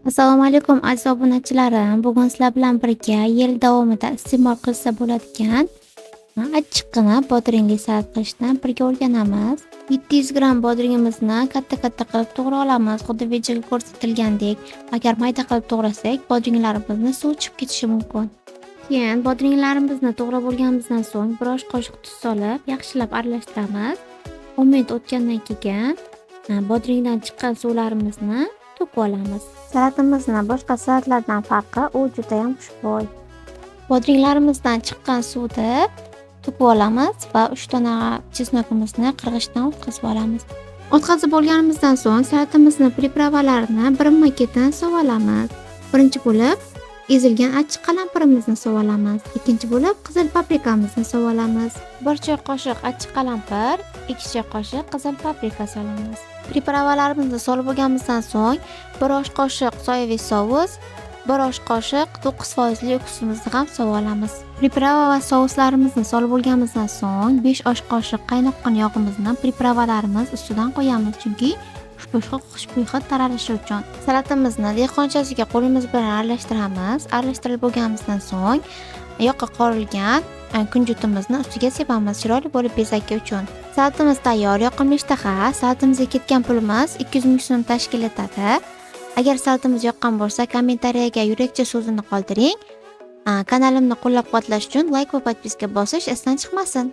Assalomu alaykum, aziz obunachilarim. Bugun sizlar bilan birga yil davomida iste'mol qilsa bo'ladigan achchiqqina bodringli salat qilishni birga o'rganamiz. 700 gramm bodringimizni katta-katta qilib to'g'ra olamiz, xuddi videoda ko'rsatilgandek. Agar mayda qilib to'g'rasak, bodringlarimizni suv chiqib ketishi mumkin. Keyin bodringlarimizni to'g'rab bo'lganimizdan so'ng bir osh qoshiq tuz solib, yaxshilab aralashtiramiz. 10 minut o'tgandan keyin bodringdan chiqqan suvlarimizni to'kib olamiz. Salatimizni boshqa salatlardan farqi, u judayam xushbo'y. Bodringlarimizdan chiqqan suvni to'kib olamiz va 3 dona чеснок imizni qirg'ichdan o'tkazib olamiz. O'tkazib bo'lganimizdan so'ng salatimizni приправа larini birinma-ketin solib olamiz. Birinchi bo'lib ezilgan achchiq qalampirimizni solib olamiz. Ikkinchi bo'lib qizil paprikamizni solib olamiz. 1 choy qoshiq achchiq qalampir, 2 choy qoshiq qizil paprika solamiz. Приправа larimizni solib bo'lganimizdan so'ng 1 osh qoshiq соевый sous, 1 osh qoshiq 9% уксус imizni ham solib olamiz. Приправа va souslarimizni solib bo'lganimizdan so'ng 5 osh qoshiq qaynoqqan yog'imizni приправа larimiz ustidan qo'yamiz, chunki xushbo'y xushbo'y hid taralishi uchun. Salatimizni dehqonchasiga qo'limiz bilan aralashtiramiz. Aralashtirib bo'lganimizdan so'ng yoqqa qorilgan kunjutimizni ustiga sepamiz, chiroyli bo'lib bezaki uchun. Salatimiz tayyor, yoqimli ishtaha. Salatimizga ketgan pulimiz 200 ming so'm tashkil etadi. Agar salatimiz yoqqan bo'lsa, kommentariyaga yurakcha so'zini qoldiring. Kanalimni qo'llab-quvvatlash uchun layk va подписка bosish esdan chiqmasin.